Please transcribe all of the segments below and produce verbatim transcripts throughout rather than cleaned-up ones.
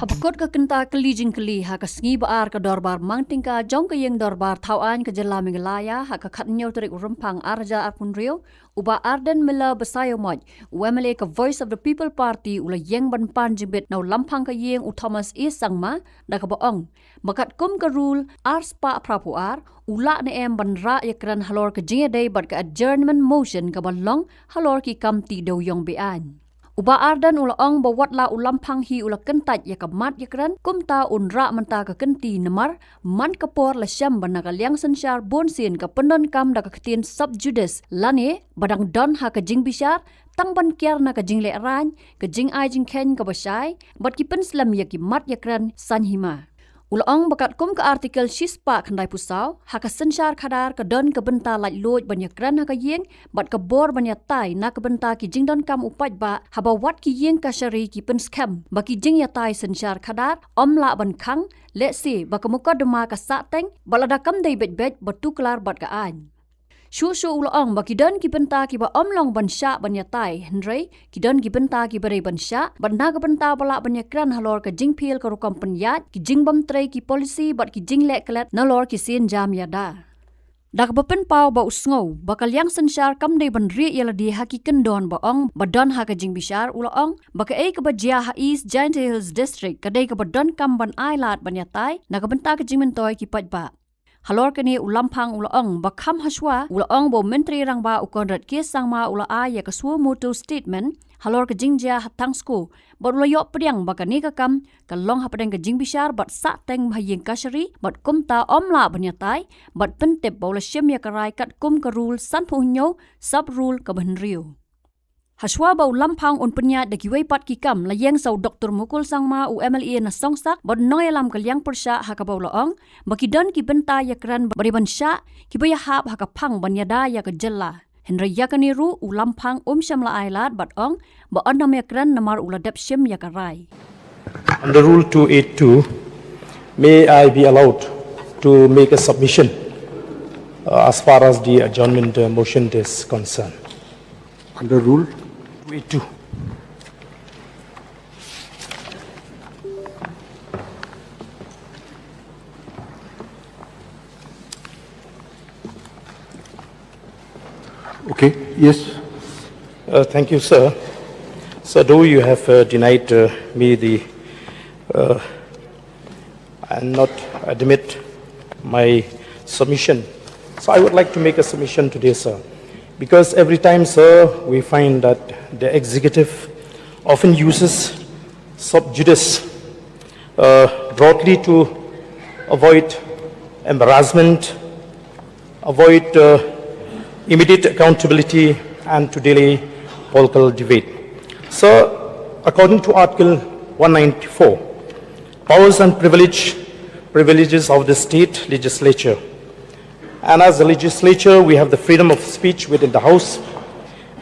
Haba kut ka kynta kylli jingkylli ha ka sngi ba ar ka dorbar mang tyngka jong ka ïing dorbar thaw aiñ ka jylla Meghalaya ha ka khathynñiew tarik u Rymphang ar hajar arphew hynriew, u Bah Ardent Miller Basaiawmoit, u M L A ka Voice of the People Party, u la ïeng ban pan jingbit na u Lamphang ka ïing u Thomas A Sangma, da kaba ong ba katkum ka rule ar spah phraphew ar, u lah ne em ban rah ïakren halor ka jingïadei bad ka adjournment motion kaba long halor ki kam tih dewïong be-aiñ. U Bah Ardent u la ong ba wat la u Lamphang hi u la kyntait ïa ka mat ïakren, kumta un rah mynta ka kynti namar man ka por la shem ba na ka liang synshar bunsien ka pyndonkam da ka ktien sub judice lane ba dang don ha ka jingbishar tang ban kiar na ka jinglehrain, ka jingai jingkheiñ kaba shai bad ki pynslem ïa ki mat ïakren saiñ hima. U la ong ba katkum ka Article shispah khyndaiphew saw ha ka synshar khadar ka don ka bynta laitluid ban ïakren ha ka ïing bad ka bor ban ïatai na ka bynta ki jingdonkam u paidbah, haba wat ki ïing kashari ki pynskhem ba ki jingïatai synshar khadar ym lah ban khang lehse ba ka mukotduma ka sahteng bad lada kam dei beit beit ba tuklar bad ka aiñ. Shuh shuh u la ong ba ki don ki bynta kiba ym long ban shah ban ïatai, hynrei ki don ki bynta kiba dei ban shah bad na ka bynta ba lah ban ïakren halor ka jingphiel ka rukom pynïaid, ki jingbymtrei ki polisi bad ki jingleh klet nalor ki sienjam ïada. Da kaba pynpaw ba u sngew ba ka liang synshar kam dei ban rieh ïa lade ha ki kyndon ba ong ba don ha ka jingbishar, u la ong ba kaei kaba jia ha East Jaintia Hills District ka dei kaba donkam ban ailad ban ïatai na ka bynta ka jingmyntoi ki paidbah. Halor kane u Lamphang u la ong ba kham hashwa u la ong ba u Myntri Rangbah u Conrad K Sangma u la ai ïa ka suo motu statement halor ka jingjia ha Thangsku bad u la ïoh pdiang ba kane ka kam ka long hapdeng ka jingbishar bad sahteng ha ïing kashari bad kumta ym lah ban ïatai bad pyntip ba u la shim ïa ka rai katkum ka rule sanphew hynñiew sub rule kaba hynriew. Hashwa ba u Lamphang un pynïaid da kiwei pat ki kam, la ïeng sa u Doktor Mukul Sangma, u M L A na Songsak bad u nongïalam ka liang pyrshah, ha kaba u la ong ba ki don ki bynta ïakren ba dei ban shah kiba ïahap ha ka phang ban ïada ïa ka jylla. Hynrei ïa kane ruh u Lamphang um shym la ailad bad ong ba un ym ïakren namar u la dep shim ïa ka rai. Under Rule two eight two, may I be allowed to make a submission uh, as far as the adjournment uh, motion is concerned? Under Rule two eight two. Okay, yes. Uh, thank you, sir. Sir, though you have uh, denied uh, me the uh, and not admit my submission, so I would like to make a submission today, sir. Because every time, sir, we find that the executive often uses sub judice uh, broadly to avoid embarrassment, avoid uh, immediate accountability, and to delay political debate. So, according to Article one ninety-four, powers and privilege, privileges of the state legislature, and as the legislature, we have the freedom of speech within the House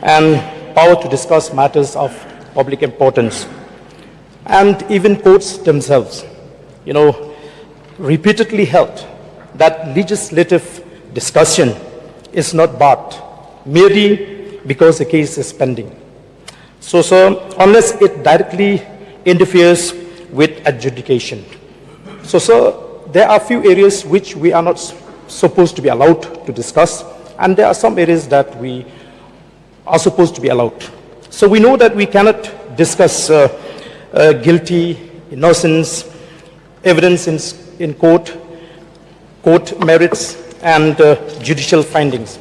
and power to discuss matters of public importance. And even courts themselves, you know, repeatedly held that legislative discussion is not barred merely because a case is pending. So, sir, unless it directly interferes with adjudication. So, sir, there are few areas which we are not s- supposed to be allowed to discuss, and there are some areas that we are supposed to be allowed. So we know that we cannot discuss uh, uh, guilty, innocence, evidence in, in court, court merits, and uh, judicial findings.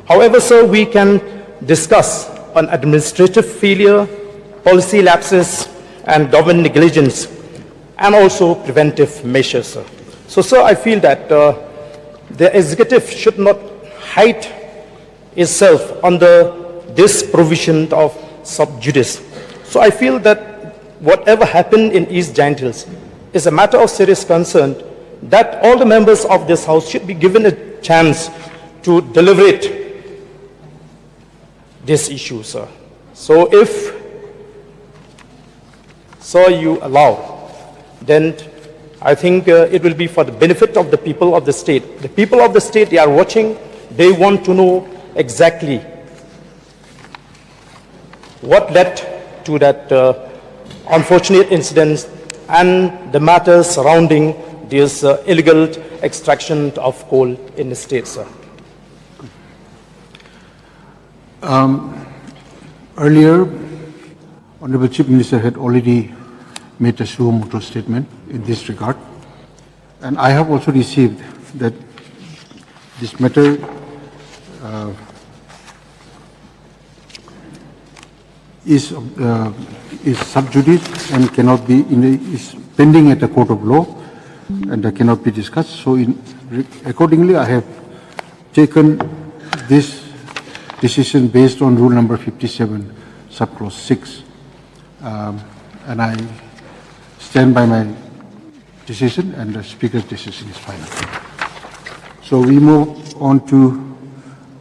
However, sir, we can discuss on administrative failure, policy lapses, and government negligence, and also preventive measures, sir. So, sir, I feel that uh, the executive should not hide itself under this provision of sub judice. So I feel that whatever happened in East Jaintia Hills is a matter of serious concern, that all the members of this House should be given a chance to deliberate this issue, sir. So if so you allow, then I think uh, it will be for the benefit of the people of the state. The people of the state, they are watching, they want to know exactly what led to that uh, unfortunate incident and the matters surrounding this uh, illegal extraction of coal in the state, sir. Um, earlier, Honorable Chief Minister had already made a suo motu statement in this regard. And I have also received that this matter uh, is, uh, is sub judice and cannot be in the, is pending at the court of law and uh, cannot be discussed. So in, accordingly, I have taken this decision based on rule number fifty-seven, subclause six. Um, and I stand by my decision, and the speaker's decision is final. So we move on to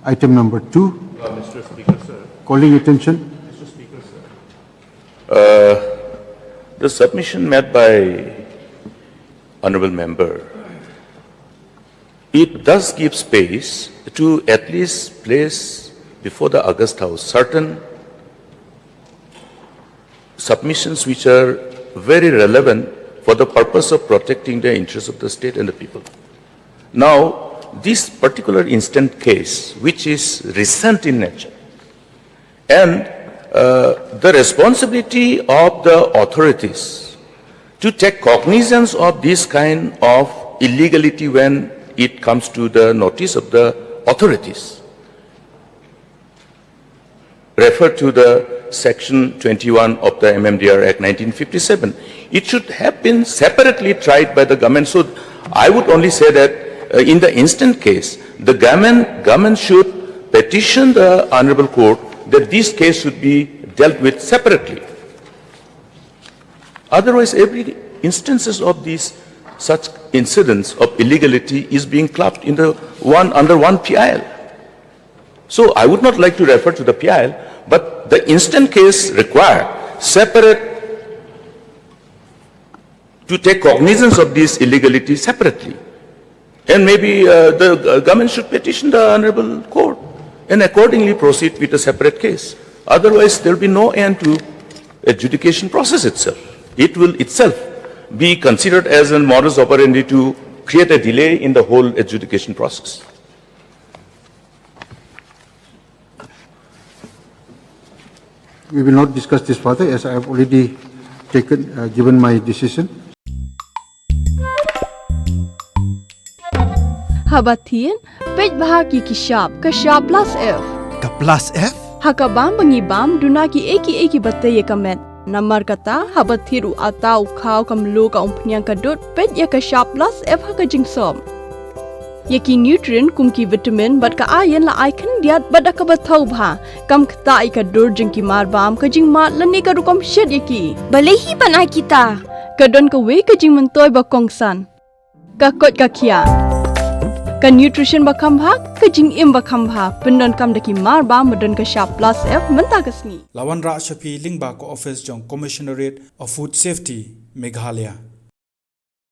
item number two. Uh, Mister Speaker, sir. Calling attention. Mister Speaker, sir. Uh, the submission made by Honorable Member, it does give space to at least place before the August House certain submissions which are very relevant for the purpose of protecting the interests of the state and the people. Now, this particular instant case, which is recent in nature, and uh, the responsibility of the authorities to take cognizance of this kind of illegality when it comes to the notice of the authorities refer to the section twenty-one of the M M D R Act nineteen fifty-seven. It should have been separately tried by the government. So I would only say that uh, in the instant case, the government, government should petition the Honorable Court that this case should be dealt with separately. Otherwise, every instances of these such incidents of illegality is being clubbed in the one under one P I L. So I would not like to refer to the P I L, but the instant case require separate to take cognizance of this illegality separately. And maybe uh, the uh, government should petition the Honorable Court and accordingly proceed with a separate case. Otherwise, there will be no end to adjudication process itself. It will itself be considered as a modus operandi to create a delay in the whole adjudication process. We will not discuss this further as I have already taken, uh, given my decision. Haba thied, peit bha ki ki shap, ka shap plus F. Ka plus F? Ha ka bam ba ngi bam, duna ki ei ki ei ki ba tei ïa ka met. Namar kata, haba thied u ata u khaw ka mluh ka umphniang ka dud, peit ïa ka shap plus F ha ka jingsop. Ïa ki nutrient kum ki vitamin bad ka iron la ai khyndiat bad da kaba thaw bha. Kam ktah ïa ka dur jong ki mar bam, ka jingmad lane ka rukom shet ïa ki. Balei hi ban ai kita? Ka don kawei ka jingmyntoi ba kongsan. Ka koit ka khiah. Ka nutrition ba kham bha, ka jingim ba kham bha. Pyndonkam da ki mar bam ba don ka shap plus F mynta ka sngi. La wanrah sha phi lyngba ka office jong Commissionerate of Food Safety, Meghalaya.